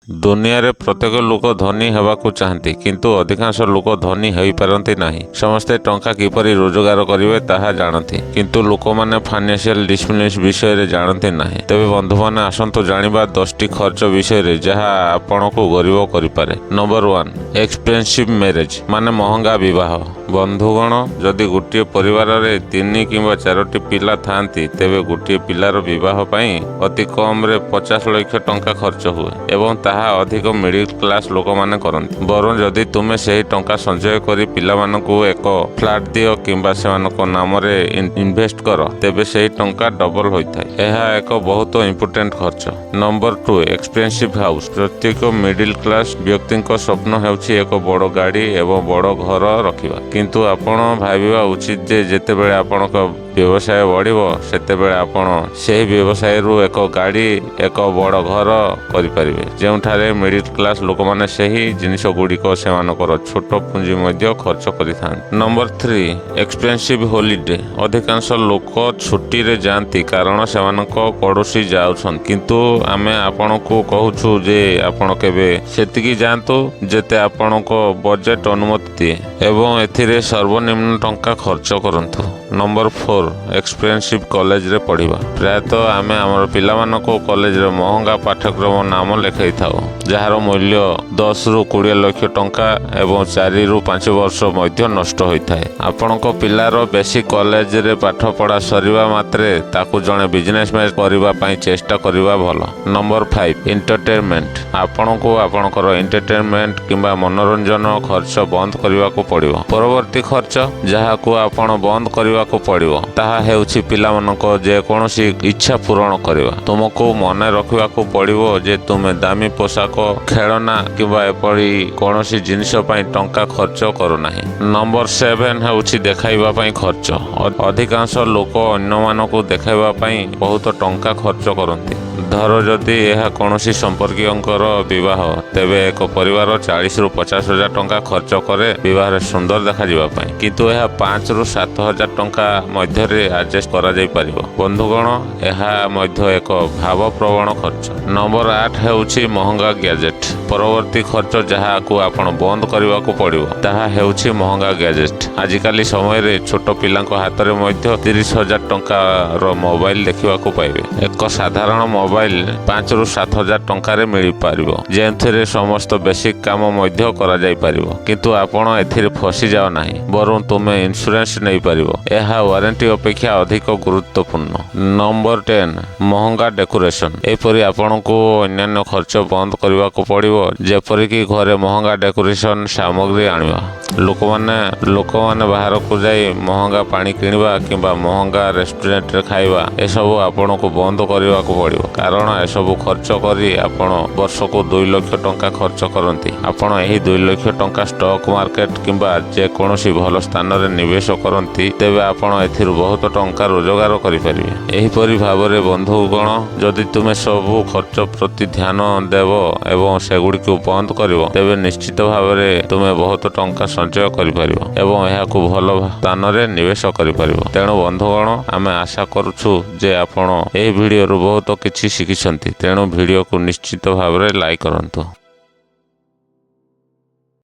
ଦୁନିଆରେ ପ୍ରତ୍ୟେକ ଲୋକ ଧନୀ ହେବାକୁ ଚାହାନ୍ତି, କିନ୍ତୁ ଅଧିକାଂଶ ଲୋକ ଧନୀ ହୋଇପାରନ୍ତି ନାହିଁ। ସମସ୍ତେ ଟଙ୍କା କିପରି ରୋଜଗାର କରିବେ ତାହା ଜାଣନ୍ତି, କିନ୍ତୁ ଲୋକମାନେ ଫାଇନାନ୍ସିଆଲ ଡିସିପ୍ଲିନ ବିଷୟରେ ଜାଣନ୍ତି ନାହିଁ। ତେବେ ବନ୍ଧୁମାନେ, ଆସନ୍ତୁ ଜାଣିବା 10ଟି ଖର୍ଚ୍ଚ ବିଷୟରେ ଯାହା ଆପଣଙ୍କୁ ଗରିବ କରିପାରେ। ନମ୍ବର 1, ଏକ୍ସପେନ୍ସିଭ ମ୍ୟାରେଜ, ମାନେ ମହଙ୍ଗା ବିବାହ। ବନ୍ଧୁଗଣ, ଯଦି ଗୋଟିଏ ପରିବାରରେ ତିନି କିମ୍ବା ଚାରୋଟି ପିଲା ଥାଆନ୍ତି, ତେବେ ଗୋଟିଏ ପିଲାର ବିବାହ ପାଇଁ ଅତି କମରେ 50 ଲକ୍ଷ ଟଙ୍କା ଖର୍ଚ୍ଚ ହୁଏ ଏବଂ ତାହା ଅଧିକ ମିଡିଲ କ୍ଲାସ ଲୋକମାନେ କରନ୍ତି। ବରଂ ଯଦି ତୁମେ ସେହି ଟଙ୍କା ସଞ୍ଚୟ କରି ପିଲାମାନଙ୍କୁ ଏକ ଫ୍ଲାଟ ଦିଅ କିମ୍ବା ସେମାନଙ୍କ ନାମରେ ଇନଭେଷ୍ଟ କର, ତେବେ ସେହି ଟଙ୍କା ଡବଲ ହୋଇଥାଏ। ଏହା ଏକ ବହୁତ ଇମ୍ପୋର୍ଟାଣ୍ଟ ଖର୍ଚ୍ଚ। Number 2, expensive house. ପ୍ରତ୍ୟେକ ମିଡିଲ କ୍ଲାସ ବ୍ୟକ୍ତିଙ୍କ ସ୍ୱପ୍ନ ହେଉଛି ଏକ ବଡ଼ ଗାଡ଼ି ଏବଂ ବଡ଼ ଘର ରଖିବା। କିନ୍ତୁ ଆପଣ ଭାବିବା ଉଚିତ ଯେ ଯେତେବେଳେ ଆପଣଙ୍କ ବ୍ୟବସାୟ ବଢ଼ିବ, ସେତେବେଳେ ଆପଣ ସେହି ବ୍ୟବସାୟରୁ ଏକ ଗାଡ଼ି, ଏକ ବଡ଼ ଘର କରିପାରିବେ, ଯେଉଁଠାରେ ମିଡିଲ କ୍ଲାସ ଲୋକମାନେ ସେହି ଜିନିଷ ଗୁଡ଼ିକ ସେମାନଙ୍କର ଛୋଟ ପୁଞ୍ଜି ମଧ୍ୟ ଖର୍ଚ୍ଚ କରିଥାନ୍ତି। Number 3, expensive holiday. ଅଧିକାଂଶ ଲୋକ ଛୁଟିରେ ଯାଆନ୍ତି କାରଣ ସେମାନଙ୍କ ପଡ଼ୋଶୀ ଯାଉଛନ୍ତି। କିନ୍ତୁ ଆମେ ଆପଣଙ୍କୁ କହୁଛୁ ଯେ ଆପଣ କେବଳ ସେତିକି ଯାଆନ୍ତୁ ଯେତେ ଆପଣଙ୍କ ବଜେଟ ଅନୁମତି ଦିଏ ଏବଂ ଏଥିରେ ସର୍ବନିମ୍ନ ଟଙ୍କା ଖର୍ଚ୍ଚ କରନ୍ତୁ। ନମ୍ବର 4, ଏକ୍ସପେନ୍ସିଭ କଲେଜରେ ପଢ଼ିବା। ପ୍ରାୟତଃ ଆମେ ଆମର ପିଲାମାନଙ୍କୁ କଲେଜରେ ମହଙ୍ଗା ପାଠ୍ୟକ୍ରମ ନାମ ଲେଖାଇଥାଉ, ଯାହାର ମୂଲ୍ୟ 10ରୁ 20 ଲକ୍ଷ ଟଙ୍କା ଏବଂ 4ରୁ 5 ବର୍ଷ ମଧ୍ୟ ନଷ୍ଟ ହୋଇଥାଏ। ଆପଣଙ୍କ ପିଲାର ବେଶୀ କଲେଜରେ ପାଠ ପଢ଼ା ସରିବା ମାତ୍ରେ ତାକୁ ଜଣେ ବିଜନେସମ୍ୟାନ କରିବା ପାଇଁ ଚେଷ୍ଟା କରିବା ଭଲ। Number 5, entertainment. ଆପଣଙ୍କୁ ଆପଣଙ୍କର ଏଣ୍ଟରଟେନମେଣ୍ଟ କିମ୍ବା ମନୋରଞ୍ଜନ ଖର୍ଚ୍ଚ ବନ୍ଦ କରିବାକୁ ପଡ଼ିବ। ପରବର୍ତ୍ତୀ ଖର୍ଚ୍ଚ ଯାହାକୁ ଆପଣ ବନ୍ଦ କରିବାକୁ ପଡ଼ିବ, ତାହା ହେଉଛି ପିଲାମାନଙ୍କ ଯେକୌଣସି ଇଚ୍ଛା ପୂରଣ କରିବା। ତୁମକୁ ମନେ ରଖିବାକୁ ପଡ଼ିବ ଯେ ତୁମେ ଦାମୀ ପୋଷାକ, ଖେଳନା କିମ୍ବା ଏପରି କୌଣସି ଜିନିଷ ପାଇଁ ଟଙ୍କା ଖର୍ଚ୍ଚ କରୁନାହିଁ। ନମ୍ବର 7 ହେଉଛି ଦେଖାଇବା ପାଇଁ ଖର୍ଚ୍ଚ। ଅଧିକାଂଶ ଲୋକ ଅନ୍ୟମାନଙ୍କୁ ଦେଖାଇବା ପାଇଁ ବହୁତ ଟଙ୍କା ଖର୍ଚ୍ଚ କରନ୍ତି। ଧର ଯଦି ଏହା କୌଣସି ସମ୍ପର୍କୀୟଙ୍କର ବିବାହ, ତେବେ ଏକ ପରିବାର 40ରୁ 50 ହଜାର ଟଙ୍କା ଖର୍ଚ୍ଚ କରେ ବିବାହରେ ସୁନ୍ଦର ଦେଖାଯିବା ପାଇଁ। କିନ୍ତୁ ଏହା 5ରୁ 7 ହଜାର ଟଙ୍କା ମଧ୍ୟରେ ଆଡଜଷ୍ଟ କରାଯାଇପାରିବ। ବନ୍ଧୁଗଣ, ଏହା ମଧ୍ୟ ଏକ ଭାବପ୍ରବଣ ଖର୍ଚ୍ଚ। ନମ୍ବର 8 ହେଉଛି ମହଙ୍ଗା ଗ୍ୟାଜେଟ୍। ପରବର୍ତ୍ତୀ ଖର୍ଚ୍ଚ ଯାହାକୁ ଆପଣ ବନ୍ଦ କରିବାକୁ ପଡ଼ିବ, ତାହା ହେଉଛି ମହଙ୍ଗା ଗ୍ୟାଜେଟ୍। ଆଜିକାଲି ସମୟରେ ଛୋଟ ପିଲାଙ୍କ ହାତରେ ମଧ୍ୟ 30 ହଜାର ଟଙ୍କାର ମୋବାଇଲ ଦେଖିବାକୁ ପାଇବେ। ଏକ ସାଧାରଣ ମୋବାଇଲ 5ରୁ 7 ହଜାର ଟଙ୍କାରେ ମିଳିପାରିବ, ଯେଉଁଥିରେ ସମସ୍ତ ବେସିକ୍ କାମ ମଧ୍ୟ କରାଯାଇପାରିବ। କିନ୍ତୁ ଆପଣ ଏଥିରେ ଫସିଯାଅ ନାହିଁ, ବରଂ ତୁମେ ଇନ୍ସୁରାନ୍ସ ନେଇପାରିବ। ଏହା ୱାରେଣ୍ଟି ଅପେକ୍ଷା ଅଧିକ ଗୁରୁତ୍ୱପୂର୍ଣ୍ଣ। ନମ୍ବର 10, ମହଙ୍ଗା ଡେକୋରେସନ। ଏପରି ଆପଣଙ୍କୁ ଅନ୍ୟାନ୍ୟ ଖର୍ଚ୍ଚ ବନ୍ଦ କରିବାକୁ ପଡ଼ିବ, ଯେପରିକି ଘରେ ମହଙ୍ଗା ଡେକୋରେସନ ସାମଗ୍ରୀ ଆଣିବା, ଲୋକମାନେ ବାହାରକୁ ଯାଇ ମହଙ୍ଗା ପାଣି କିଣିବା କିମ୍ବା ମହଙ୍ଗା ରେଷ୍ଟୁରାଣ୍ଟରେ ଖାଇବା। ଏସବୁ ଆପଣଙ୍କୁ ବନ୍ଦ କରିବାକୁ ପଡ଼ିବ, କାରଣ ଏସବୁ ଖର୍ଚ୍ଚ କରି ଆପଣ ବର୍ଷକୁ 2 ଲକ୍ଷ ଟଙ୍କା ଖର୍ଚ୍ଚ କରନ୍ତି। ଆପଣ ଏହି 2 ଲକ୍ଷ ଟଙ୍କା ଷ୍ଟକ୍ ମାର୍କେଟ କିମ୍ବା ଯେକୌଣସି ଭଲ ସ୍ଥାନରେ ନିବେଶ କରନ୍ତି, ତେବେ ଆପଣ ଏଥିରୁ ବହୁତ ଟଙ୍କା ରୋଜଗାର କରିପାରିବେ। ଏହିପରି ଭାବରେ ବନ୍ଧୁଗଣ, ଯଦି ତୁମେ ସବୁ ଖର୍ଚ୍ଚ ପ୍ରତି ଧ୍ୟାନ ଦେବ ଏବଂ ସେଗୁଡ଼ିକୁ ବନ୍ଦ କରିବ, ତେବେ ନିଶ୍ଚିତ ଭାବରେ ତୁମେ ବହୁତ ଟଙ୍କା ସଞ୍ଚୟ କରିପାରିବ ଏବଂ ଏହାକୁ ଭଲ ସ୍ଥାନରେ ନିବେଶ କରିପାରିବ। ତେଣୁ ବନ୍ଧୁଗଣ, ଆମେ ଆଶା କରୁଛୁ ଯେ ଆପଣ ଏହି ଭିଡ଼ିଓରୁ ବହୁତ କିଛି ଶିଖିଛନ୍ତି। ତେଣୁ ଭିଡ଼ିଓକୁ ନିଶ୍ଚିତ ଭାବରେ ଲାଇକ୍ କରନ୍ତୁ।